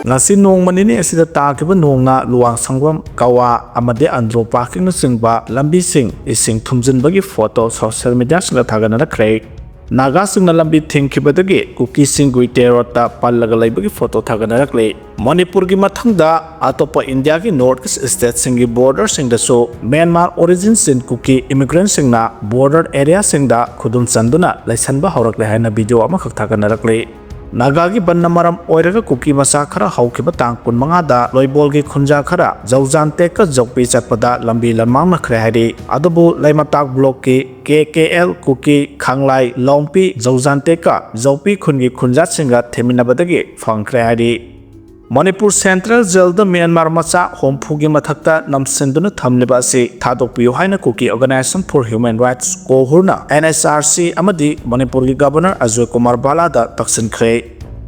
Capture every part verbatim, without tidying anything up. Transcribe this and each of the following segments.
ꯉꯁꯤ ꯅꯣꯡꯃ ꯅꯤꯅꯤ ꯑꯁꯤꯗ ꯇꯥꯈꯤꯕ ꯅꯣꯡꯅ ꯂꯨꯋꯥꯡꯁꯪꯕꯝ, ꯀꯋꯥ ꯑꯃꯗꯤ ꯑꯟꯗ꯭ꯔꯣ ꯄꯥꯔꯀꯤꯡꯅꯆꯤꯡꯕ ꯂꯝꯕꯤꯁꯤꯡ ꯏꯁꯤꯡ ꯊꯨꯝꯖꯤꯟꯕꯒꯤ ꯐꯣꯇꯣ ꯁꯣꯁꯤꯌꯦꯜ ꯃꯤꯗꯤꯌꯥꯁꯤꯡꯗ ꯊꯥꯒꯠꯅꯔꯛꯈ꯭ꯔꯦ꯫ ꯅꯥꯒꯥꯁꯤꯡꯅ ꯂꯝꯕꯤ ꯊꯤꯡꯈꯤꯕꯗꯒꯤ ꯀꯨꯀꯤꯁꯤꯡ ꯒꯨꯏꯇꯦ ꯔꯣꯗꯇ ꯄꯜꯂꯒ ꯂꯩꯕꯒꯤ ꯐꯣꯇꯣ ꯊꯥꯒꯠꯅꯔꯛꯂꯤ꯫ ꯃꯅꯤꯄꯨꯔꯒꯤ ꯃꯊꯪꯗ ꯑꯇꯣꯞꯄ ꯏꯟꯗꯤꯌꯥꯒꯤ ꯅꯣꯔꯠ ꯏꯁ ꯁ꯭ꯇꯦꯠꯁꯤꯡꯒꯤ ꯕꯣꯔꯗꯔꯁꯤꯡꯗꯁꯨ ꯃ꯭ꯌꯥꯟꯃꯥꯔ ꯑꯣꯔꯤꯖꯤꯟꯁꯤꯟ ꯀꯨꯀꯤ ꯏꯃꯤꯒ꯭ꯔꯦꯟꯁꯤꯡꯅ ꯕꯣꯔꯗꯔ ꯑꯦꯔꯤꯌꯥꯁꯤꯡꯗ ꯈꯨꯗꯨꯝ ꯆꯟꯗꯨꯅ ꯂꯩꯁꯟꯕ ꯍꯧꯔꯛꯂꯦ ꯍꯥꯏꯅ ꯚꯤꯗꯤꯑꯣ ꯑꯃꯈꯛ ꯊꯥꯒꯠꯅꯔꯛꯂꯤ꯫ ꯅꯥꯒꯥꯒꯤ ꯕꯟꯅ ꯃꯔꯝ ꯑꯣꯏꯔꯒ ꯀꯨꯀꯤ ꯃꯆꯥ ꯈꯔ ꯍꯧꯈꯤꯕ ꯇꯥꯡ ꯀꯨꯟꯃꯉꯥꯗ ꯂꯣꯏꯕꯣꯜꯒꯤ ꯈꯨꯟꯖꯥ ꯈꯔ ꯖꯧꯖꯥꯟꯇꯦꯛꯀ ꯖꯧꯄꯤ ꯆꯠꯄꯗ ꯂꯝꯕꯤ ꯂꯝꯃꯥꯡꯅꯈ꯭ꯔꯦ ꯍꯥꯏꯔꯤ꯫ ꯑꯗꯨꯕꯨ ꯂꯩꯃꯇꯥꯛ ꯕ꯭ꯂꯣꯛꯀꯤ ꯀꯦ ꯀꯦ ꯑꯦꯜ ꯀꯨꯀꯤ ꯈꯥꯡꯂꯥꯏ ꯂꯣꯡꯄꯤ ꯖꯧꯖꯥꯟꯇꯦꯛꯀ ꯖꯧꯄꯤ ꯈꯨꯟꯒꯤ ꯈꯨꯟꯖꯥꯁꯤꯡꯒ ꯊꯦꯡꯃꯤꯟꯅꯕꯗꯒꯤ ꯐꯪꯈ꯭ꯔꯦ ꯍꯥꯏꯔꯤ꯫ ꯃꯅꯤꯄꯨꯔ ꯁꯦꯟꯇ꯭ꯔꯦꯜ ꯖꯦꯜꯗ ꯃ꯭ꯌꯥꯟꯃꯥꯔ ꯃꯆꯥ ꯍꯨꯝꯐꯨꯒꯤ ꯃꯊꯛꯇ ꯅꯝꯁꯤꯟꯗꯨꯅ ꯊꯝꯂꯤꯕ ꯑꯁꯤ ꯊꯥꯗꯣꯛꯄꯤꯌꯨ ꯍꯥꯏꯅ Kuki organisation for human rights, ꯀꯣꯍꯨꯔꯅ ꯑꯦꯟ ꯑꯩꯆ ꯑꯥꯔ ꯁꯤ ꯑꯃꯗꯤ ꯃꯅꯤꯄꯨꯔꯒꯤ ꯒꯕꯔꯅꯔ ꯑꯖꯣꯏ ꯀꯨꯃꯥꯔ ꯕꯥꯂꯥꯗ ꯇꯛꯁꯤꯟꯈ꯭ꯔꯦ꯫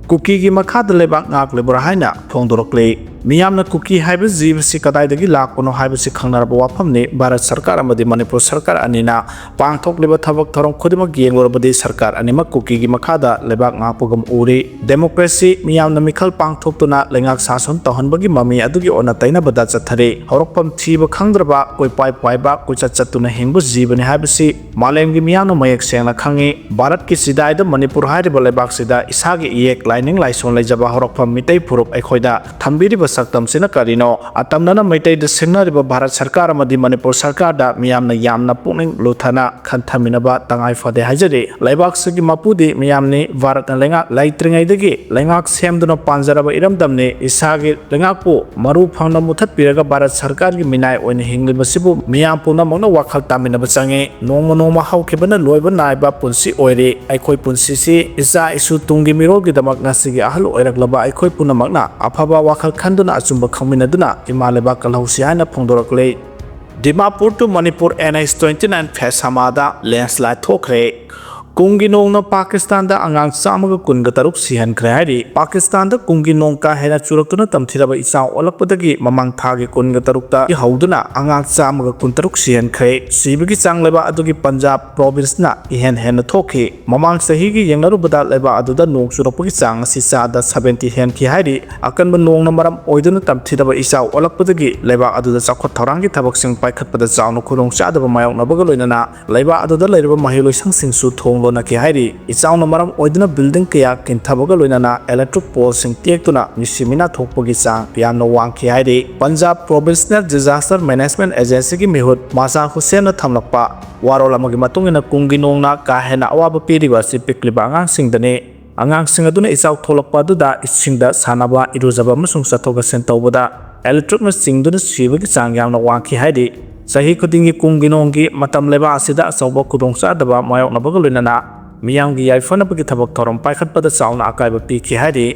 ꯀꯨꯀꯤꯒꯤ ꯃꯈꯥꯗ ꯂꯩꯕꯥꯛ ꯉꯥꯛꯂꯤꯕ꯭ꯔꯥ ꯍꯥꯏꯅ ꯐꯣꯡꯗꯣꯔꯛꯂꯤ꯫ ꯃꯤꯌꯥꯝꯅ ꯀꯨꯀꯤ ꯍꯥꯏꯕ ꯖꯤꯕꯁꯤ ꯀꯗꯥꯏꯗꯒꯤ ꯂꯥꯛꯄꯅꯣ ꯍꯥꯏꯕꯁꯤ ꯈꯪꯅꯔꯕ ꯋꯥꯐꯝꯅꯤ꯫ ꯚꯥꯔꯠ ꯁꯔꯀꯥꯔ ꯑꯃꯗꯤ ꯃꯅꯤꯄꯨꯔ ꯁꯔꯀꯥꯔ ꯑꯅꯤꯅ ꯄꯥꯡꯊꯣꯛꯂꯤꯕ ꯊꯕꯛ ꯊꯧꯔꯝ ꯈꯨꯗꯤꯡꯃꯛ ꯌꯦꯡꯂꯨꯔꯕꯗꯤ ꯁꯔꯀꯥꯔ ꯑꯅꯤꯃꯛ ꯀꯨꯀꯤꯒꯤ ꯃꯈꯥꯗ ꯂꯩꯕꯥꯛ ꯉꯥꯛꯄꯒꯨꯝ ꯎꯔꯤ꯫ ꯗꯦꯃꯣꯀ꯭ꯔꯦꯁꯤ, ꯃꯤꯌꯥꯝꯅ ꯃꯤꯈꯜ ꯄꯥꯡꯊꯣꯛꯇꯨꯅ ꯂꯩꯉꯥꯛ ꯁꯥꯁꯣꯟ ꯇꯧꯍꯟꯕꯒꯤ ꯃꯃꯤ ꯑꯗꯨꯒꯤ ꯑꯣꯟꯅ ꯇꯩꯅꯕꯗ ꯆꯠꯊꯔꯤ꯫ ꯍꯧꯔꯛꯐꯝ ꯊꯤꯕ ꯈꯪꯗ꯭ꯔꯕ, ꯀꯣꯏꯄꯥꯏ ꯄꯥꯏꯕ, ꯀꯣꯏꯆꯠ ꯆꯠꯇꯨꯅ ꯍꯤꯡꯕ ꯖꯤꯕꯅꯤ ꯍꯥꯏꯕꯁꯤ ꯃꯥꯂꯦꯝꯒꯤ ꯃꯤꯌꯥꯝꯅ ꯃꯌꯦꯛ ꯁꯦꯡꯅ ꯈꯪꯉꯤ꯫ ꯚꯥꯔꯠꯀꯤ ꯆꯤꯗꯥꯏꯗ ꯃꯅꯤꯄꯨꯔ ꯍꯥꯏꯔꯤꯕ ꯂꯩꯕꯥꯛꯁꯤꯗ ꯏꯁꯥꯒꯤ ꯏꯌꯦꯛ, ꯂꯥꯏꯅꯤꯡ ꯂꯥꯏꯁꯣꯟ ꯂꯩꯖꯕ ꯍꯧꯔꯛꯐꯝ ꯃꯤꯇꯩ ꯐꯨꯔꯨꯞ ꯑꯩꯈꯣꯏꯗ ꯊꯝꯕꯤꯔꯤꯕ ꯁꯛꯇꯝꯁꯤꯅ ꯀꯔꯤꯅꯣ? ꯑꯇꯝꯅꯅ ꯃꯩꯇꯩꯗ ꯁꯤꯡꯅꯔꯤꯕ ꯚꯥꯔꯠ ꯁꯔꯀꯥꯔ ꯑꯃꯗꯤ ꯃꯅꯤꯄꯨꯔ ꯁꯔꯀꯥꯔꯗ ꯃꯤꯌꯥꯝꯅ ꯌꯥꯝꯅ ꯄꯨꯛꯅꯤꯡ ꯂꯨꯊꯅ ꯈꯟꯊꯃꯤꯟꯅꯕ ꯇꯉꯥꯏ ꯐꯗꯦ ꯍꯥꯏꯖꯔꯤ꯫ ꯂꯩꯕꯥꯛꯁꯤꯒꯤ ꯃꯄꯨꯗꯤ ꯃꯤꯌꯥꯝꯅꯤ꯫ ꯚꯥꯔꯠꯅ ꯂꯩꯉꯥꯛ ꯂꯩꯇ꯭ꯔꯤꯉꯩꯗꯒꯤ ꯂꯩꯉꯥꯛ ꯁꯦꯝꯗꯨꯅ ꯄꯥꯟꯖꯔꯕ ꯏꯔꯝꯗꯝꯅꯤ꯫ ꯏꯁꯥꯒꯤ ꯂꯩꯉꯥꯛꯄꯨ ꯃꯔꯨ ꯐꯪꯅ ꯃꯨꯊꯠꯄꯤꯔꯒ ꯚꯥꯔꯠ ꯁꯔꯀꯥꯔꯒꯤ ꯃꯤꯅꯥꯏ ꯑꯣꯏꯅ ꯍꯤꯡꯂꯤꯕꯁꯤꯕꯨ ꯃꯤꯌꯥꯝ ꯄꯨꯝꯅꯃꯛꯅ ꯋꯥꯈꯜ ꯇꯥꯃꯤꯟꯅꯕ ꯆꯪꯏ꯫ ꯅꯣꯡꯃ ꯅꯣꯡꯃ ꯍꯧꯈꯤꯕꯅ ꯂꯣꯏꯕ ꯅꯥꯏꯕ ꯄꯨꯟꯁꯤ ꯑꯣꯏꯔꯤ꯫ ꯑꯩꯈꯣꯏ ꯄꯨꯟꯁꯤꯁꯤ ꯏꯆꯥ ꯏꯁꯨ ꯇꯨꯡꯒꯤ ꯃꯤꯔꯣꯜꯒꯤꯗꯃꯛ ꯉꯁꯤꯒꯤ ꯑꯍꯜ ꯑꯣꯏꯔꯛꯂꯕ ꯑꯩꯈꯣꯏ ꯄꯨꯝꯅꯃꯛꯅ ꯑꯐꯕ ꯋꯥꯈꯜ ꯈꯟꯗꯨꯅ ꯑꯆꯨꯝꯕ ꯈꯪꯃꯤꯟꯅꯗꯨꯅ ꯏꯃꯥ ꯂꯩꯕꯥꯛ ꯀꯜꯍꯧꯁꯤ ꯍꯥꯏꯅ ꯐꯣꯡꯗꯣꯔꯛꯂꯤ꯫ Dimapur to Manipur N H twenty nine ꯐꯦꯁꯥꯃꯥꯗ ꯂꯦꯟꯁꯂꯥꯏꯠ ꯊꯣꯛꯈ꯭ꯔꯦ꯫ ꯀꯨꯝꯒꯤ ꯅꯣꯡꯅ ꯄꯥꯀꯤꯁꯇꯥꯟꯗ ꯑꯉꯥꯡ ꯆꯥꯝꯃꯒ ꯀꯨꯟꯒ ꯇꯔꯨꯛ ꯁꯤꯍꯟꯈ꯭ꯔꯦ ꯍꯥꯏꯔꯤ꯫ ꯄꯥꯀꯤꯁꯇꯥꯟꯗ ꯀꯨꯝꯒꯤ ꯅꯣꯡ ꯀꯥ ꯍꯦꯟꯅ ꯆꯨꯔꯛꯇꯨꯅ ꯇꯝꯊꯤꯔꯕ ꯏꯆꯥꯎ ꯑꯣꯜꯂꯛꯄꯗꯒꯤ ꯃꯃꯥꯡ ꯊꯥꯒꯤ ꯀꯨꯟꯒ ꯇꯔꯨꯛꯇ ꯍꯧꯗꯨꯅ ꯑꯉꯥꯡ ꯆꯥꯝꯃꯒ ꯀꯨꯟꯇꯔꯨꯛ ꯁꯤꯍꯟꯈ꯭ꯔꯦ꯫ ꯁꯤꯕꯒꯤ ꯆꯥꯡ ꯂꯩꯕꯥꯛ ꯑꯗꯨꯒꯤ ꯄꯟꯖꯥꯕ ꯄ꯭ꯔꯣꯚꯤꯟꯁꯅ ꯏꯍꯦꯟ ꯍꯦꯟꯅ ꯊꯣꯛꯈꯤ꯫ ꯃꯃꯥꯡ ꯆꯍꯤꯒꯤ ꯌꯦꯡꯅꯔꯨꯕꯗ ꯂꯩꯕꯥꯛ ꯑꯗꯨꯗ ꯅꯣꯡ ꯆꯨꯔꯛꯄꯒꯤ ꯆꯥꯡ ꯑꯁꯤ ꯆꯥꯗ ꯁꯚꯦꯟꯇꯤ ꯍꯦꯟꯈꯤ ꯍꯥꯏꯔꯤ꯫ ꯑꯀꯟꯕ ꯅꯣꯡꯅ ꯃꯔꯝ ꯑꯣꯏꯗꯨꯅ ꯇꯝꯊꯤꯔꯕ ꯏꯆꯥꯎ ꯑꯣꯜꯂꯛꯄꯗꯒꯤ ꯂꯩꯕꯥꯛ ꯑꯗꯨꯗ ꯆꯥꯎꯈꯠ ꯊꯧꯔꯥꯡꯒꯤ ꯊꯕꯛꯁꯤꯡ ꯄꯥꯏꯈꯠꯄꯗ ꯆꯥꯎꯅ ꯈꯨꯗꯣꯡꯆꯥꯗꯕ ꯃꯥꯌꯣꯛꯅꯕꯒ ꯂꯣꯏꯅꯅ ꯂꯩꯕꯥꯛ ꯑꯗꯨꯗ ꯂꯩꯔꯤꯕ ꯃꯍꯩꯔꯣꯏꯁꯪꯁꯤꯡꯁꯨ ꯊꯣꯡ ꯂꯣꯟꯅꯈꯤ ꯍꯥꯏꯔꯤ꯫ ꯏꯆꯥꯎꯅ ꯃꯔꯝ ꯑꯣꯏꯗꯨꯅ ꯕꯤꯜꯗꯤꯡ ꯀꯌꯥ ꯀꯤꯟꯊꯕꯒ ꯂꯣꯏꯅꯅ ꯏꯂꯦꯛꯇ꯭ꯔꯤꯛ ꯄꯣꯜꯁꯤꯡ ꯇꯦꯛꯇꯨꯅ ꯃꯤꯁꯤ ꯃꯤꯅꯥ ꯊꯣꯛꯄꯒꯤ ꯆꯥꯡ ꯌꯥꯝꯅ ꯋꯥꯡꯈꯤ ꯍꯥꯏꯔꯤ꯫ ꯄꯟꯖꯥꯕ ꯄ꯭ꯔꯣꯚꯤꯟꯁꯅꯦꯜ ꯗꯤꯖꯥꯁꯇꯔ ꯃꯦꯅꯦꯖꯃꯦꯟꯠ ꯑꯦꯖꯦꯟꯁꯤꯒꯤ ꯃꯤꯍꯨꯠ ꯃꯥꯖꯥ ꯍꯨꯁꯦꯟꯅ ꯊꯝꯂꯛꯄ ꯋꯥꯔꯣꯜ ꯑꯃꯒꯤ ꯃꯇꯨꯡ ꯏꯟꯅ ꯀꯨꯝꯒꯤ ꯅꯣꯡꯅ ꯀꯥ ꯍꯦꯟꯅ ꯑꯋꯥꯕ ꯄꯤꯔꯤꯕ ꯑꯁꯤ ꯄꯤꯛꯂꯤꯕ ꯑꯉꯥꯡꯁꯤꯡꯗꯅꯤ꯫ ꯑꯉꯥꯡꯁꯤꯡ ꯑꯗꯨꯅ ꯏꯆꯥꯎ ꯊꯣꯛꯂꯛꯄ ꯑꯗꯨꯗ ꯏꯁꯤꯡꯗ ꯁꯥꯟꯅꯕ, ꯏꯔꯨꯖꯕ ꯑꯃꯁꯨꯡ ꯆꯠꯊꯣꯛ ꯆꯠꯁꯤꯟ ꯇꯧꯕꯗ ꯏꯂꯦꯛꯇ꯭ꯔꯤꯛꯅ ꯆꯤꯡꯗꯨꯅ ꯁꯤꯕꯒꯤ ꯆꯥꯡ ꯌꯥꯝꯅ ꯋꯥꯡꯈꯤ ꯍꯥꯏꯔꯤ꯫ ꯆꯍꯤ ꯈꯨꯗꯤꯡꯒꯤ ꯀꯨꯝꯒꯤ ꯅꯣꯡꯒꯤ ꯃꯇꯝ ꯂꯩꯕꯥꯛ ꯑꯁꯤꯗ ꯑꯆꯧꯕ ꯈꯨꯗꯣꯡꯆꯥꯗꯕ ꯃꯥꯌꯣꯛꯅꯕꯒ ꯂꯣꯏꯅꯅ ꯃꯤꯌꯥꯝꯒꯤ ꯌꯥꯏꯐꯅꯕꯒꯤ ꯊꯕꯛ ꯊꯧꯔꯝ ꯄꯥꯏꯈꯠꯄꯗ ꯆꯥꯎꯅ ꯑꯀꯥꯏꯕ ꯄꯤꯈꯤ ꯍꯥꯏꯔꯤ꯫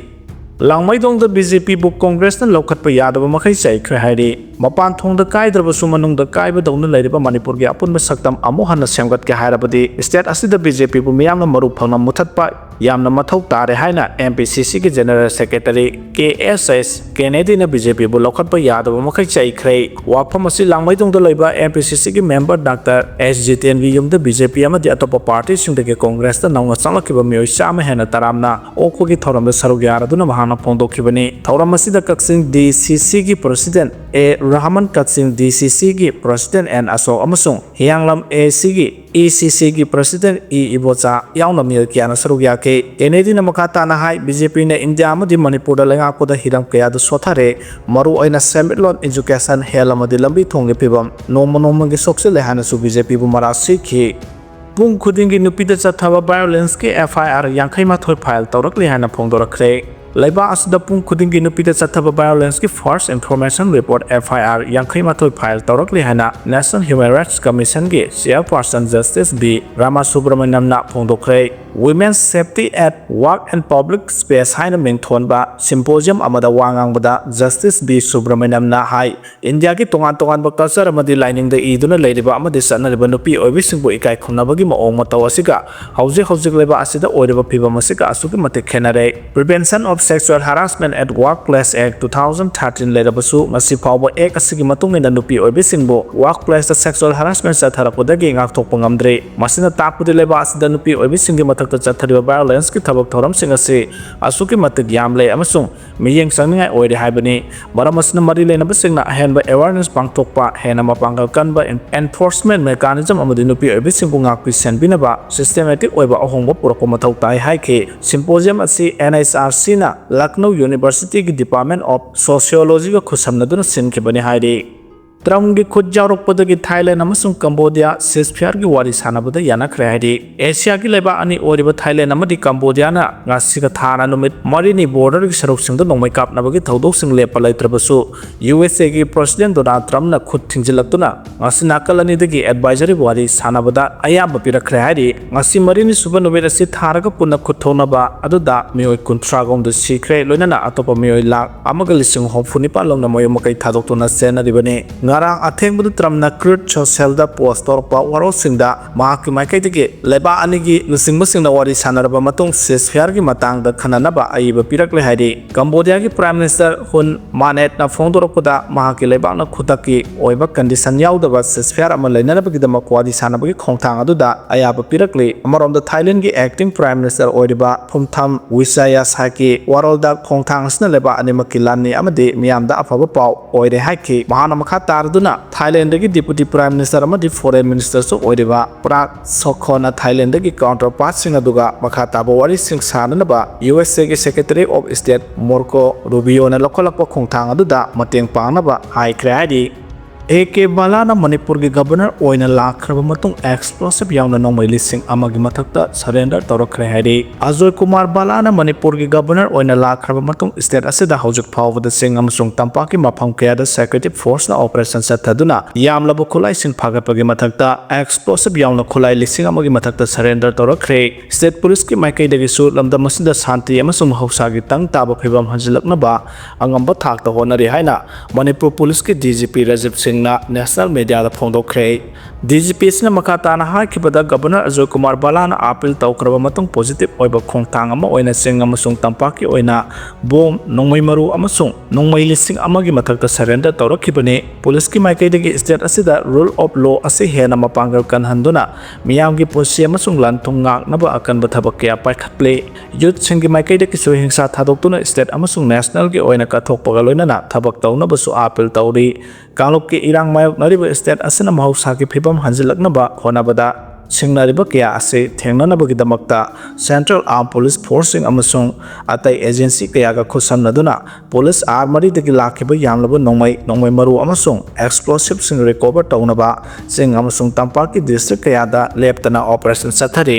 ꯂꯥꯡꯃꯩꯗꯣꯡꯗ ꯕꯤ ꯖꯦ ꯄꯤꯕꯨ ꯀꯣꯡꯒ꯭ꯔꯦꯁꯅ ꯂꯧꯈꯠꯄ ꯌꯥꯗꯕ ꯃꯈꯩ ꯆꯩꯈ꯭ꯔꯦ ꯍꯥꯏꯔꯤ꯫ ꯃꯄꯥꯟ ꯊꯣꯡꯗ ꯀꯥꯏꯗ꯭ꯔꯕꯁꯨ ꯃꯅꯨꯡꯗ ꯀꯥꯏꯕꯗꯧꯅ ꯂꯩꯔꯤꯕ ꯃꯅꯤꯄꯨꯔꯒꯤ ꯑꯄꯨꯟꯕ ꯁꯛꯇꯝ ꯑꯃꯨꯛ ꯍꯟꯅ ꯁꯦꯝꯒꯠꯀꯦ ꯍꯥꯏꯔꯕꯗꯤ ꯁ꯭ꯇꯦꯠ ꯑꯁꯤꯗ ꯕꯤ ꯖꯦ ꯄꯤꯕꯨ ꯃꯤꯌꯥꯝꯅ ꯃꯔꯨ ꯐꯪꯅ ꯃꯨꯊꯠꯄ ꯌꯥꯝꯅ ꯃꯊꯧ ꯇꯥꯔꯦ ꯍꯥꯏꯅ ꯑꯦꯝ ꯄꯤ ꯁꯤ ꯁꯤꯒꯤ ꯖꯦꯅꯔꯦꯜ ꯁꯦꯀ꯭ꯔꯦꯇꯔꯤ ꯀꯦ ꯑꯦꯁ ꯑꯦꯁ ꯀꯦꯅꯦꯗꯤꯅ ꯕꯤ ꯖꯦ ꯄꯤꯕꯨ ꯂꯧꯈꯠꯄ ꯌꯥꯗꯕ ꯃꯈꯩ ꯆꯩꯈ꯭ꯔꯦ꯫ ꯋꯥꯐꯝ ꯑꯁꯤ ꯂꯥꯡꯃꯩꯗꯣꯡꯗ ꯂꯩꯕ ꯑꯦꯝ ꯄꯤ ꯁꯤ ꯁꯤꯒꯤ ꯃꯦꯝꯕꯔ ꯗꯥꯛꯇꯔ ꯑꯦꯁ ꯖꯤꯇꯦꯟꯒꯤ ꯌꯨꯝꯗ ꯕꯤ ꯖꯦ ꯄꯤ ꯑꯃꯗꯤ ꯑꯇꯣꯞꯄ ꯄꯥꯔꯇꯤꯁꯤꯡꯗꯒꯤ ꯀꯣꯡꯒ꯭ꯔꯦꯁꯇ ꯅꯧꯅ ꯆꯪꯂꯛꯈꯤꯕ ꯃꯤꯑꯣꯏ ꯆꯥꯝꯃ ꯍꯦꯟꯅ ꯇꯔꯥꯝꯅ ꯑꯣꯛꯄꯒꯤ ꯊꯧꯔꯝꯗ ꯁꯔꯨꯛ ꯌꯥꯔꯗꯨꯅ ꯃꯍꯥꯛꯅ ꯐꯣꯡꯗꯣꯛꯈꯤꯕꯅꯤ꯫ ꯊꯧꯔꯝ ꯑꯁꯤꯗ ꯀꯛꯆꯤꯡ ꯗꯤ ꯁꯤ ꯁꯤꯒꯤ ꯄ꯭ꯔꯁꯤꯗꯦꯟꯠ ꯑꯦ ꯔꯍꯃꯟ, ꯀꯛꯆꯤꯡ ꯗꯤ ꯁꯤ ꯁꯤꯒꯤ ꯄ꯭ꯔꯁꯤꯗꯦꯟꯠ ꯑꯦꯟ ꯑꯁꯣꯛ ꯑꯃꯁꯨꯡ ꯍꯤꯌꯥꯡꯂꯝ ꯑꯦ ꯁꯤꯒꯤ ꯏ ꯁꯤ ꯁꯤꯒꯤ ꯄ꯭ꯔꯁꯤꯗꯦꯟꯠ ꯏ ꯏꯕꯣꯆꯥ ꯌꯥꯎꯅ ꯃꯤꯑꯣꯏ ꯀꯌꯥꯅ ꯁꯔꯨꯛ ꯌꯥꯈꯤ꯫ ꯀꯦꯅꯦꯗꯤꯅ ꯃꯈꯥ ꯇꯥꯅ ꯍꯥꯏ, ꯕꯤ ꯖꯦ ꯄꯤꯅ ꯏꯟꯗꯤꯌꯥ ꯑꯃꯗꯤ ꯃꯅꯤꯄꯨꯔꯗ ꯂꯩꯉꯥꯛꯄꯗ ꯍꯤꯔꯝ ꯀꯌꯥꯗ ꯁꯣꯠꯊꯔꯦ, ꯃꯔꯨꯑꯣꯏꯅ ꯁꯦꯟꯃꯤꯠꯂꯣꯟ, ꯏꯖꯨꯀꯦꯁꯟ, ꯍꯦꯜꯊ ꯑꯃꯗꯤ ꯂꯝꯕꯤ ꯊꯣꯡꯒꯤ ꯐꯤꯕꯝ ꯅꯣꯡꯃ ꯅꯣꯡꯃꯒꯤ ꯁꯣꯛꯆꯤꯜꯂꯦ ꯍꯥꯏꯅꯁꯨ ꯕꯤ ꯖꯦ ꯄꯤꯕꯨ ꯃꯔꯥꯜ ꯁꯤꯈꯤ꯫ ꯄꯨꯡ ꯈꯨꯗꯤꯡꯒꯤ ꯅꯨꯄꯤꯗ ꯆꯠꯊꯕ ꯚꯥꯏꯑꯣꯂꯦꯟꯁꯀꯤ ꯑꯦꯐ ꯑꯥꯏ ꯑꯥꯔ ꯌꯥꯡꯈꯩ ꯃꯥꯊꯣꯏ ꯐꯥꯏꯜ ꯇꯧꯔꯛꯂꯤ ꯍꯥꯏꯅ ꯐꯣꯡꯗꯣꯔꯛꯈ꯭ꯔꯦ꯫ ꯂꯩꯕꯥꯛ ꯑꯁꯤꯗ ꯄꯨꯡ ꯈꯨꯗꯤꯡꯒꯤ ꯅꯨꯄꯤꯗ ꯆꯠꯊꯕ ꯚꯥꯏꯑꯣꯂꯦꯟꯁꯀꯤ first information report, F I R, ꯌꯥꯡꯈꯩ ꯃꯥꯊꯣꯏ ꯐꯥꯏꯜ ꯇꯧꯔꯛꯂꯤ ꯍꯥꯏꯅ ꯅꯦꯁꯅꯦꯜ ꯍ꯭ꯌꯨꯃꯦꯟ ꯔꯥꯏꯠꯁ ꯀꯃꯤꯁꯟꯒꯤ ꯆꯦꯌꯔꯄꯥꯔꯁꯟ ꯖꯁꯇꯤꯁ ꯕꯤ ꯔꯥꯃꯥꯁꯨꯕ꯭ꯔꯃꯅꯤꯌꯝꯅ ꯐꯣꯡꯗꯣꯛꯈ꯭ꯔꯦ꯫ Women's Safety at Work and Public Space ꯍꯥꯏꯅ ꯃꯤꯡ ꯊꯣꯟꯕ symposium ꯑꯃꯗ ꯋꯥ ꯉꯥꯡꯕꯗ Justice V Subramaniamꯅ ꯍꯥꯏ, ꯏꯟꯗꯤꯌꯥꯒꯤ ꯇꯣꯉꯥꯟ ꯇꯣꯉꯥꯟꯕ culture ꯑꯃꯗꯤ ꯂꯥꯏꯅꯤꯡꯗ ꯏꯗꯨꯅ ꯂꯩꯔꯤꯕ ꯑꯃꯗꯤ ꯆꯠꯅꯔꯤꯕ ꯅꯨꯄꯤ ꯑꯣꯏꯕꯤꯁꯤꯡꯕꯨ ꯏꯀꯥꯏ ꯈꯨꯝꯅꯕꯒꯤ ꯃꯑꯣꯡ ꯃꯇꯧ ꯑꯁꯤꯒ ꯍꯧꯖꯤꯛ ꯍꯧꯖꯤꯛ ꯂꯩꯕꯥꯛ ꯑꯁꯤꯗ ꯑꯣꯏꯔꯤꯕ ꯐꯤꯕꯝ ꯑꯁꯤꯒ ꯑꯁꯨꯛꯀꯤ ꯃꯇꯤꯛ ꯈꯦꯠꯅꯔꯦ꯫ Prevention of Sexual Harassment at Workplace Act two thousand thirteen ꯂꯩꯔꯕꯁꯨ, ꯉꯁꯤ ꯐꯥꯎꯕ act ꯑꯁꯤꯒꯤ ꯃꯇꯨꯡ ꯏꯟꯅ ꯅꯨꯄꯤ ꯑꯣꯏꯕꯤꯁꯤꯡꯕꯨ workplaceꯇ sexual harassment ꯆꯠꯊꯔꯛꯄꯗꯒꯤ ꯉꯥꯛꯊꯣꯛꯄ ꯉꯝꯗ꯭ꯔꯤ꯫ ꯃꯁꯤꯅ ꯇꯥꯛꯄꯗꯤ ꯂꯩꯕꯥꯛ ꯑꯁꯤꯗ ꯅꯨꯄꯤ ꯑꯣꯏꯕꯤꯁꯤꯡꯒꯤ ꯃꯊꯛꯇ ꯆꯠꯊꯔꯤꯕ violenceꯀꯤ ꯊꯕꯛ ꯊꯧꯔꯝꯁꯤꯡ ꯑꯁꯤ ꯑꯁꯨꯛꯀꯤ ꯃꯇꯤꯛ ꯌꯥꯝꯂꯦ ꯑꯃꯁꯨꯡ ꯃꯤꯠꯌꯦꯡ ꯆꯪꯅꯤꯡꯉꯥꯏ ꯑꯣꯏꯔꯦ ꯍꯥꯏꯕꯅꯤ꯫ ꯃꯔꯝ ꯑꯁꯤꯅ ꯃꯔꯤ ꯂꯩꯅꯕꯁꯤꯡꯅ ꯑꯍꯦꯟꯕ awareness ꯄꯥꯡꯊꯣꯛꯄ, ꯍꯦꯟꯅ ꯃꯄꯥꯡꯒꯜ ꯀꯟꯕ enforcement mechanism ꯑꯃꯗꯤ ꯅꯨꯄꯤ ꯑꯣꯏꯕꯤꯁꯤꯡꯕꯨ ꯉꯥꯛꯄꯤ ꯁꯦꯟꯕꯤꯅꯕ systematic ꯑꯣꯏꯕ ꯑꯍꯣꯡꯕ ꯄꯨꯔꯛꯄ ꯃꯊꯧ ꯇꯥꯏ ꯍꯥꯏꯈꯤ꯫ Symposium ꯑꯁꯤ NHRCꯅ Lucknow Universityꯒꯤ Department of Sociologyꯒ ꯈꯨꯠꯁꯝꯅꯗꯨꯅ ꯁꯤꯟꯈꯤꯕꯅꯤ ꯍꯥꯏꯔꯤ꯫ ꯇ꯭ꯔꯝꯞꯀꯤ ꯈꯨꯠ ꯌꯥꯎꯔꯛꯄꯗꯒꯤ ꯊꯥꯏꯂꯦꯟ ꯑꯃꯁꯨꯡ ꯀꯝꯕꯣꯗꯤꯌꯥ ceasefiregi ꯋꯥꯔꯤ ꯁꯥꯟꯅꯕꯗ ꯌꯥꯅꯈ꯭ꯔꯦ ꯍꯥꯏꯔꯤ꯫ ꯑꯦꯁꯤꯌꯥꯒꯤ ꯂꯩꯕꯥꯛ ꯑꯅꯤ ꯑꯣꯏꯔꯤꯕ ꯊꯥꯏꯂꯦꯟ ꯑꯃꯗꯤ ꯀꯝꯕꯣꯗꯤꯌꯥꯅ ꯉꯁꯤꯒ ꯊꯥꯅ ꯅꯨꯃꯤꯠ ꯃꯔꯤꯅꯤ borderꯒꯤ ꯁꯔꯨꯛꯁꯤꯡꯗ ꯅꯣꯡꯃꯩ ꯀꯥꯞꯅꯕꯒꯤ ꯊꯧꯗꯣꯛꯁꯤꯡ ꯂꯦꯞꯄ ꯂꯩꯇ꯭ꯔꯕꯁꯨ, USAꯒꯤ President Donald Trumpꯅ ꯈꯨꯠ ꯊꯤꯡꯖꯤꯜꯂꯛꯇꯨꯅ ꯉꯁꯤ ꯅꯥꯀꯜ ꯑꯅꯤꯗꯒꯤ advisory ꯋꯥꯔꯤ ꯁꯥꯟꯅꯕꯗ ꯑꯌꯥꯕ ꯄꯤꯔꯛꯈ꯭ꯔꯦ ꯍꯥꯏꯔꯤ꯫ ꯉꯁꯤ ꯃꯔꯤꯅꯤ ꯁꯨꯕ ꯅꯨꯃꯤꯠ ꯑꯁꯤ ꯊꯥꯔꯒ ꯄꯨꯟꯅ ꯈꯨꯠ ꯊꯣꯛꯅꯕ ꯑꯗꯨꯗ ꯃꯤꯑꯣꯏ ꯀꯨꯟꯊ꯭ꯔꯥꯒ ꯍꯨꯝꯗꯣꯏ ꯁꯤꯈ꯭ꯔꯦ, ꯂꯣꯏꯅꯅ ꯑꯇꯣꯞꯄ ꯃꯤꯑꯣꯏ ꯂꯥꯈ ꯑꯃꯒ ꯂꯤꯁꯤꯡ ꯍꯨꯝꯐꯨ ꯅꯤꯄꯥꯟ ꯂꯣꯝꯅ ꯃꯌꯨꯝ ꯃꯀꯩ ꯊꯥꯗꯣꯛꯇꯨꯅ ꯆꯦꯟꯅꯔꯤꯕꯅꯤ꯫ ꯉꯔꯥꯡ ꯑꯊꯦꯡꯕꯗ ꯇ꯭ꯔꯝꯞꯅ Truth Socialꯗ post ꯇꯧꯔꯛꯄ ꯋꯥꯔꯣꯜꯁꯤꯡꯗ ꯃꯍꯥꯛꯀꯤ ꯃꯥꯏꯀꯩꯗꯒꯤ ꯂꯩꯕꯥꯛ ꯑꯅꯤꯒꯤ ꯂꯨꯆꯤꯡꯕꯁꯤꯡꯅ ꯋꯥꯔꯤ ꯁꯥꯟꯅꯔꯕ ꯃꯇꯨꯡ ceasefireꯒꯤ ꯃꯇꯥꯡꯗ ꯈꯟꯅꯅꯕ ꯑꯏꯕ ꯄꯤꯔꯛꯂꯦ ꯍꯥꯏꯔꯤ꯫ ꯀꯝꯕꯣꯗꯤꯌꯥꯒꯤ Prime Minister Hun Manetꯅ ꯐꯣꯡꯗꯣꯔꯛꯄꯗ ꯃꯍꯥꯛꯀꯤ ꯂꯩꯕꯥꯛꯅ ꯈꯨꯗꯛꯀꯤ ꯑꯣꯏꯕ condition ꯌꯥꯎꯗꯕ ceasefire ꯑꯃ ꯂꯩꯅꯅꯕꯒꯤꯗꯃꯛ ꯋꯥꯔꯤ ꯁꯥꯟꯅꯕꯒꯤ ꯈꯣꯡꯊꯥꯡ ꯑꯗꯨꯗ ꯑꯌꯥꯕ ꯄꯤꯔꯛꯂꯤ꯫ ꯑꯃꯔꯣꯝꯗ ꯊꯥꯏꯂꯦꯟꯒꯤ Acting Prime Minister ꯑꯣꯏꯔꯤꯕ Phumtham Wechayachai ꯋꯥꯔꯣꯜꯗ ꯈꯣꯡꯊꯥꯡ ꯑꯁꯤꯅ ꯂꯩꯕꯥꯛ ꯑꯅꯤꯃꯛꯀꯤ ꯂꯥꯟꯅꯤ ꯑꯃꯗꯤ ꯃꯤꯌꯥꯝꯗ ꯑꯐꯕ ꯄꯥꯎ ꯑꯣꯏꯔꯦ ꯍꯥꯏꯈꯤ꯫ ꯃꯍꯥꯛꯅ ꯃꯈꯥ ꯇꯥꯔꯗꯨꯅ ꯊꯥꯏꯂꯦꯟꯗꯒꯤ Deputy Prime Minister ꯑꯃꯗꯤ Foreign Ministerꯁꯨ ꯑꯣꯏꯔꯤꯕ Prak Sokhonꯅ ꯊꯥꯏꯂꯦꯟꯗꯒꯤ counterpartꯁꯤꯡ ꯑꯗꯨꯒ ꯃꯈꯥ ꯇꯥꯕ ꯋꯥꯔꯤꯁꯤꯡ ꯁꯥꯅꯅꯕ USAꯒꯤ Secretary of State Marco Rubioꯅ ꯂꯧꯈꯠꯂꯛꯄ ꯈꯣꯡꯊꯥꯡ ꯑꯗꯨꯗ ꯃꯇꯦꯡ ꯄꯥꯡꯅꯕ ꯍꯥꯏꯈ꯭ꯔꯦ ꯍꯥꯏꯔꯤ꯫ ꯑꯦ ꯀꯦ ꯕꯂꯥꯅ ꯃꯅꯤꯄꯨꯔꯒꯤ ꯒꯕꯔꯅꯔ ꯑꯣꯏꯅ ꯂꯥꯛꯈ꯭ꯔꯕ ꯃꯇꯨꯡ ꯑꯦꯛꯁꯄ꯭ꯂꯣꯁꯤꯚ ꯌꯥꯎꯅ ꯅꯣꯡꯃꯩ ꯂꯤꯁꯤꯡ ꯑꯃꯒꯤ ꯃꯊꯛꯇ ꯁꯔꯦꯟꯗꯔ ꯇꯧꯔꯛꯈ꯭ꯔꯦ ꯍꯥꯏꯔꯤ꯫ ꯑꯖꯣꯏ ꯀꯨꯃꯥꯔ ꯕꯂꯥꯅ ꯃꯅꯤꯄꯨꯔꯒꯤ ꯒꯕꯔꯅꯔ ꯑꯣꯏꯅ ꯂꯥꯛꯈ꯭ꯔꯕ ꯃꯇꯨꯡ ꯁ꯭ꯇꯦꯠ ꯑꯁꯤꯗ ꯍꯧꯖꯤꯛ ꯐꯥꯎꯕꯗ ꯆꯤꯡ ꯑꯃꯁꯨꯡ ꯇꯝꯄꯥꯛꯀꯤ ꯃꯐꯝ ꯀꯌꯥꯗ ꯁꯦꯀ꯭ꯌꯨꯔꯤꯇꯤ ꯐꯣꯔꯁꯅ ꯑꯣꯄꯔꯦꯁꯟ ꯆꯠꯊꯗꯨꯅ ꯌꯥꯝꯂꯕ ꯈꯨꯠꯂꯥꯏꯁꯤꯡ ꯐꯥꯒꯠꯄꯒꯤ ꯃꯊꯛꯇ ꯑꯦꯛꯁꯄ꯭ꯂꯣꯁꯤꯚ ꯌꯥꯎꯅ ꯈꯨꯠꯂꯥꯏ ꯂꯤꯁꯤꯡ ꯑꯃꯒꯤ ꯃꯊꯛꯇ ꯁꯔꯦꯟꯗꯔ ꯇꯧꯔꯛꯈ꯭ꯔꯦ꯫ ꯁ꯭ꯇꯦꯠ ꯄꯨꯂꯤꯁꯀꯤ ꯃꯥꯏꯀꯩꯗꯒꯤꯁꯨ ꯂꯝꯗꯝ ꯑꯁꯤꯗ ꯁꯥꯟꯇꯤ ꯑꯃꯁꯨꯡ ꯃꯍꯧꯁꯥꯒꯤ ꯇꯪ ꯇꯥꯕ ꯐꯤꯕꯝ ꯍꯟꯖꯤꯜꯂꯛꯅꯕ ꯑꯉꯝꯕ ꯊꯥꯛꯇ ꯍꯣꯠꯅꯔꯤ ꯍꯥꯏꯅ ꯃꯅꯤꯄꯨꯔ ꯄꯨꯂꯤꯁꯀꯤ ꯗꯤ ꯖꯤ ꯄꯤ ꯔꯥꯖꯤꯕ ꯁꯤꯡꯅ ꯅꯦꯁꯅꯦꯜ ꯃꯤꯗꯤꯌꯥꯗ ꯐꯣꯡꯗꯣꯛꯈ꯭ꯔꯦ꯫ ꯗꯤ ꯖꯤ ꯄꯤ ꯑꯁꯤꯅ ꯃꯈꯥ ꯇꯥꯅ ꯍꯥꯏꯈꯤꯕꯗ, ꯒꯕꯔꯅꯔ ꯑꯖꯣꯏ ꯀꯨꯃꯥꯔ ꯕꯂꯥꯅ ꯑꯥꯄꯤꯜ ꯇꯧꯈ꯭ꯔꯕ ꯃꯇꯨꯡ ꯄꯣꯖꯤꯇꯤꯚ ꯑꯣꯏꯕ ꯈꯣꯡꯊꯥꯡ ꯑꯃ ꯑꯣꯏꯅ ꯆꯤꯡ ꯑꯃꯁꯨꯡ ꯇꯝꯄꯥꯛꯀꯤ ꯑꯣꯏꯅ ꯕꯣꯝ, ꯅꯣꯡꯃꯩ ꯃꯔꯨ ꯑꯃꯁꯨꯡ ꯅꯣꯡꯃꯩ ꯂꯤꯁꯤꯡ ꯑꯃꯒꯤ ꯃꯊꯛꯇ ꯁꯔꯦꯟꯗꯔ ꯇꯧꯔꯛꯈꯤꯕꯅꯤ꯫ ꯄꯨꯂꯤꯁꯀꯤ ꯃꯥꯏꯀꯩꯗꯒꯤ ꯁ꯭ꯇꯦꯠ ꯑꯁꯤꯗ ꯔꯨꯜ ꯑꯣꯐ ꯂꯣ ꯑꯁꯤ ꯍꯦꯟꯅ ꯃꯄꯥꯡꯒꯜ ꯀꯟꯍꯟꯗꯨꯅ ꯃꯤꯌꯥꯝꯒꯤ ꯄꯨꯟꯁꯤ ꯑꯃꯁꯨꯡ ꯂꯟ ꯊꯨꯝ ꯉꯥꯛꯅꯕ ꯑꯀꯟꯕ ꯊꯕꯛ ꯀꯌꯥ ꯄꯥꯏꯈꯠꯂꯤ꯫ ꯌꯨꯠꯁꯤꯡꯒꯤ ꯃꯥꯏꯀꯩꯗꯒꯤꯁꯨ ꯍꯤꯡꯁꯥ ꯊꯥꯗꯣꯛꯇꯨꯅ ꯁ꯭ꯇꯦꯠ ꯑꯃꯁꯨꯡ ꯅꯦꯁꯅꯦꯜꯒꯤ ꯑꯣꯏꯅ ꯀꯠꯊꯣꯛꯄꯒ ꯂꯣꯏꯅꯅ ꯊꯕꯛ ꯇꯧꯅꯕꯁꯨ ꯑꯥꯄꯤꯜ ꯇꯧꯔꯤ꯫ ꯀꯥꯡꯂꯨꯞꯀꯤ ꯏꯔꯥꯡ ꯃꯥꯌꯣꯛꯅꯔꯤꯕ ꯁ꯭ꯇꯦꯠ ꯑꯁꯤꯅ ꯃꯍꯧꯁꯥꯒꯤ ꯐꯤꯕꯝ ꯍꯟꯖꯤꯜꯂꯛꯅꯕ ꯍꯣꯠꯅꯕꯗ ꯁꯤꯡꯅꯔꯤꯕ ꯀꯌꯥ ꯑꯁꯤ ꯊꯦꯡꯅꯅꯕꯒꯤꯗꯃꯛꯇ ꯁꯦꯟꯇ꯭ꯔꯦꯜ ꯑꯥꯔꯝ ꯄꯨꯂꯤꯁ ꯐꯣꯔꯁꯁꯤꯡ ꯑꯃꯁꯨꯡ ꯑꯇꯩ ꯑꯦꯖꯦꯟꯁꯤ ꯀꯌꯥꯒ ꯈꯨꯠꯁꯝꯅꯗꯨꯅ ꯄꯨꯂꯤꯁ ꯑꯥꯔꯃꯔꯤꯗꯒꯤ ꯂꯥꯛꯈꯤꯕ ꯌꯥꯝꯂꯕ ꯅꯣꯡꯃꯩ, ꯅꯣꯡꯃꯩ ꯃꯔꯨ ꯑꯃꯁꯨꯡ ꯑꯦꯛꯁꯄ꯭ꯂꯣꯁꯤꯚꯁꯤꯡ ꯔꯤꯀꯣꯚꯔ ꯇꯧꯅꯕ ꯆꯤꯡ ꯑꯃꯁꯨꯡ ꯇꯝꯄꯥꯛꯀꯤ ꯗꯤꯁꯇ꯭ꯔꯤꯛ ꯀꯌꯥꯗ ꯂꯦꯞꯇꯅ ꯑꯣꯄꯔꯦꯁꯟ ꯆꯠꯊꯔꯤ꯫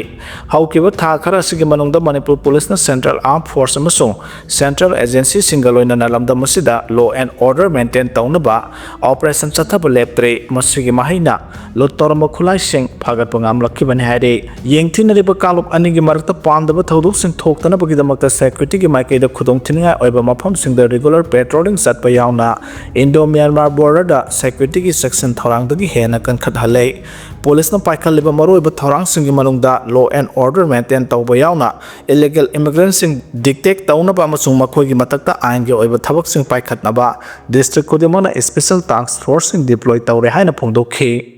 ꯍꯧꯈꯤꯕ ꯊꯥ ꯈꯔ ꯑꯁꯤꯒꯤ ꯃꯅꯨꯡꯗ ꯃꯅꯤꯄꯨꯔ ꯄꯨꯂꯤꯁꯅ ꯁꯦꯟꯇ꯭ꯔꯦꯜ ꯑꯥꯔꯝ ꯐꯣꯔꯁ ꯑꯃꯁꯨꯡ ꯁꯦꯟꯇ꯭ꯔꯦꯜ ꯑꯦꯖꯦꯟꯁꯤꯁꯤꯡꯒ ꯂꯣꯏꯅꯅ ꯂꯝꯗꯝ ꯑꯁꯤꯗ ꯂꯣ ꯑꯦꯟ ꯑꯣꯔꯗꯔ ꯃꯦꯟꯇꯦꯟ ꯇꯧꯅꯕ ꯑꯣꯄꯔꯦꯁꯟ ꯆꯠꯊꯕ ꯂꯦꯞꯇ꯭ꯔꯦ꯫ ꯃꯁꯤꯒꯤ ꯃꯍꯩꯅ ꯂꯨꯠ ꯇꯧꯔꯝꯕ ꯈꯨꯠꯂꯥꯏꯁꯤꯡ ꯐꯥꯒꯠꯄ ꯉꯝꯂꯛꯈꯤꯕꯅꯤ ꯍꯥꯏꯔꯤ꯫ ꯌꯦꯡꯊꯤꯅꯔꯤꯕ ꯀꯥꯡꯂꯨꯞ ꯑꯅꯤꯒꯤ ꯃꯔꯛꯇ ꯄꯥꯝꯗꯕ ꯊꯧꯗꯣꯛꯁꯤꯡ ꯊꯣꯛꯇꯅꯕꯒꯤꯗꯃꯛꯇ ꯁꯦꯀ꯭ꯌꯨꯔꯤꯇꯤꯒꯤ ꯃꯥꯏꯀꯩꯗ ꯈꯨꯗꯣꯡꯊꯤꯅꯤꯡꯉꯥꯏ ꯑꯣꯏꯕ ꯃꯐꯝꯁꯤꯡꯗ ꯔꯤꯒꯨꯂꯔ ꯄꯦꯇ꯭ꯔꯣꯂꯤꯡ ꯆꯠꯄ ꯌꯥꯎꯅ ꯏꯟꯗꯣ ꯃ꯭ꯌꯥꯟꯃꯥꯔ ꯕꯣꯔꯗꯔꯗ ꯁꯦꯀ꯭ꯌꯨꯔꯤꯇꯤꯒꯤ ꯆꯦꯛꯁꯤꯟ ꯊꯧꯔꯥꯡꯗꯒꯤ ꯍꯦꯟꯅ ꯀꯟꯈꯠꯍꯜꯂꯦ꯫ ꯄꯨꯂꯤꯁꯅ ꯄꯥꯏꯈꯠꯂꯤꯕ ꯃꯔꯨꯑꯣꯏꯕ ꯊꯧꯔꯥꯡꯁꯤꯡꯒꯤ ꯃꯅꯨꯡꯗ ꯂꯣ ꯑꯦꯟ ꯑꯣꯔꯗꯔ ꯃꯦꯟꯇꯦꯟ ꯇꯧꯕ ꯌꯥꯎꯅ ꯏꯂꯤꯒꯦꯜ ꯏꯃꯤꯒ꯭ꯔꯦꯟꯁꯤꯡ ꯗꯤꯇꯦꯛ ꯇꯧꯅꯕ ꯑꯃꯁꯨꯡ ꯃꯈꯣꯏꯒꯤ ꯃꯊꯛꯇ ꯑꯥꯏꯟꯒꯤ ꯑꯣꯏꯕ ꯊꯕꯛꯁꯤꯡ ꯄꯥꯏꯈꯠꯅꯕ ꯗꯤꯁꯇ꯭ꯔꯤꯛ ꯈꯨꯗꯤꯡꯃꯛꯅ ꯁ꯭ꯄꯦꯁꯦꯜ ꯇꯥꯁꯛ ꯐꯣꯔꯁꯁꯤꯡ ꯗꯤꯄ꯭ꯂꯣꯏ ꯇꯧꯔꯦ ꯍꯥꯏꯅ ꯐꯣꯡꯗꯣꯛꯈꯤ꯫